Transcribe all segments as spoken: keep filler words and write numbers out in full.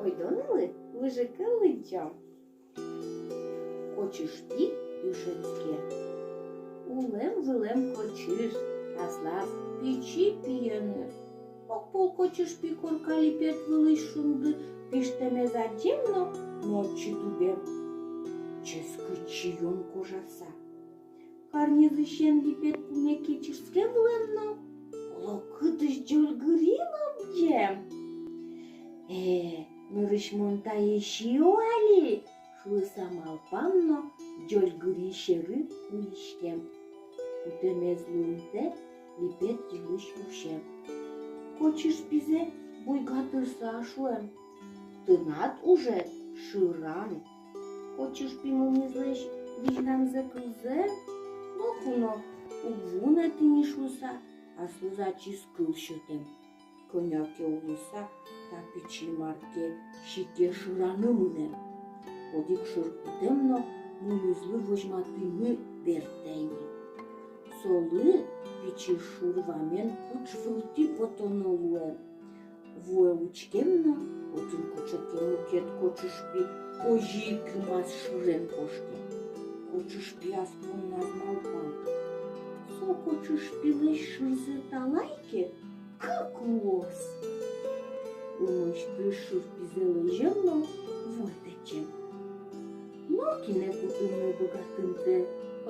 Ойдо, нылы, выжыкыл лыдӟом. Кочышпи дышетске. Улэм-вылэм кочыш, аслаз пичи пиеныз. Огпол кочышпи корка липет вылысь шунды пиштэмез адӟем но, ночи тубем. Ческыт сиён кожаса. Карнизысен липет пуме кечышске вылэм но, оло кытысь ӟольгыри лобӟем. Э, нырысь мон тае сиё али, шуыса малпам но, ӟольгыри сьӧры улӥськем. Кутэмез луымтэ липет йылысь усем. Кочышпизэ буйгатыса шуэм: тынад ужед шыран. Кочышпи мумизлэсь визьнамзэ кылзэм, ноку но уг вунэты ни шуыса, аслыз ачиз кыл сётэм. Кӧня ке улыса та пичи мар ке сике шыраны мынэм. Одӥг шыр кутэм но, мумизлы возьматыны бертэ ини. Солы пичи шур вамен пыӵ вылтӥ потоно луэм. Вуэ учкем но, отын кыӵе ке мукет кочышпи озьы ик кымаз шырен кошке. Кочышпи ас понназ малпам: со кочышпилэсь шырзэ талай ке, кык луоз. Ымысьтыз шырпизэ лэзем но вуэ тэчем. Нокинэ кутыны быгатымтэ,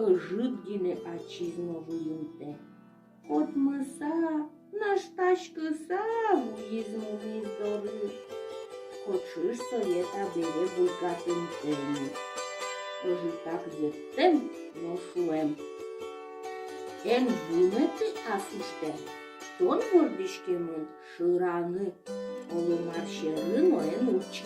ӧжыт гинэ ачиз но выйымтэ. Котмыса, наштаськыса вуиз мумиз доры. Кочыш сое табере буйгатымтэ ни. Ӧжытак йӧттэм но шуэм: эн вунэты ас усьтэ, тон вордӥськемын шыраны, оло мар сьӧры но эн учк.